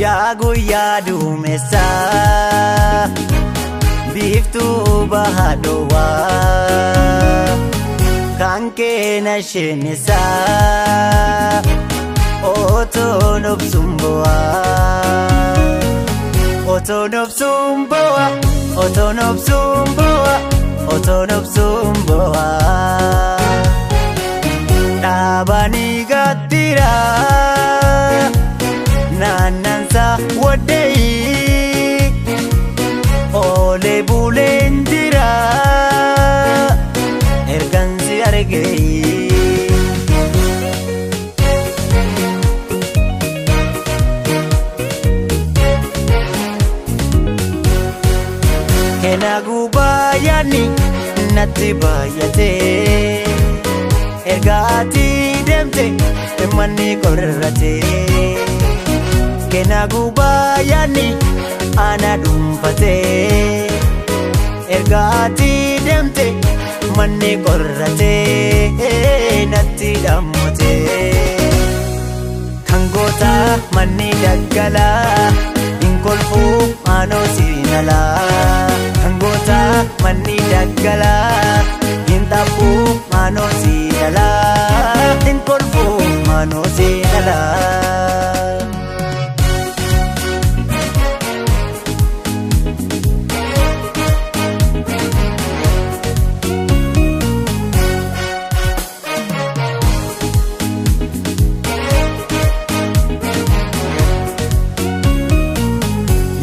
Yaa guyyaa duumessaa biiftuu baha dhowwaa kan keena sheenessaa otoon obsuun bo'aa otoon obsuun bo'aa otoon obsuun bo'aa otoon obsuun bo'aa dhaabanii gattiraa. Naannansa waddee oolee buleen jira ergansi argee. Kena gubaa yaadni natti baay'atee erga ati deemte manni qorratee. Kena gubaa yaadni ana dhuunfatee erga ati deemte manni qorratee natti dhammotee. Kan goota manni daggalaa hin kolfuu aanoo siinalaa. Kan goota manni daggalaa hin xabbuu maanoo siinalaa. Hin kolfuu maanoo siinalaa.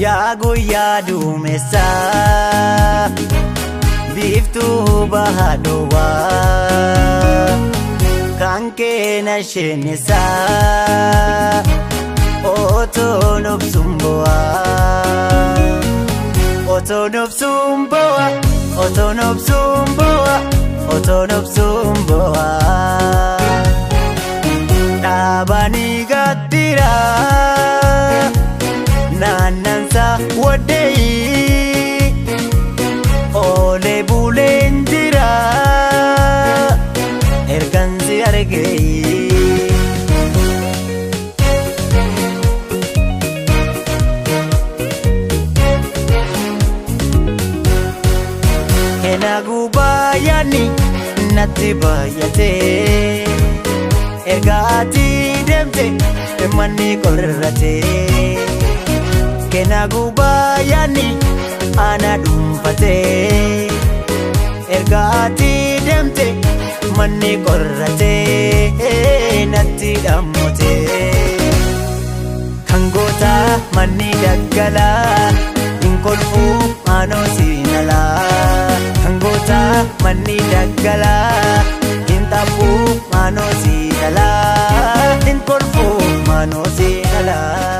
Yaa guyyaa duumessaa biiftuu baha dhowwaa kan keena sheenessaa otoon obsuun bo'aa otoon obsuun bo'aa otoon obsuun bo'aa otoon obsuun bo'aa dhaabanii gattiraa. Naannansa waddee oolee buleen jira ergansi argee. Kena gubaa yaadni natti baay'atee erga ati deemte manni qorratee. Kena gubaa yaadni ana dhuunfatee erga ati deemte manni qorratee natti dhammotee. Kan goota manni daggalaa hin kolfuu aanoo siinalaa. Kan goota manni daggalaa hin xabbuu maanoo siinalaa. Hin kolfuu maanoo siinalaa.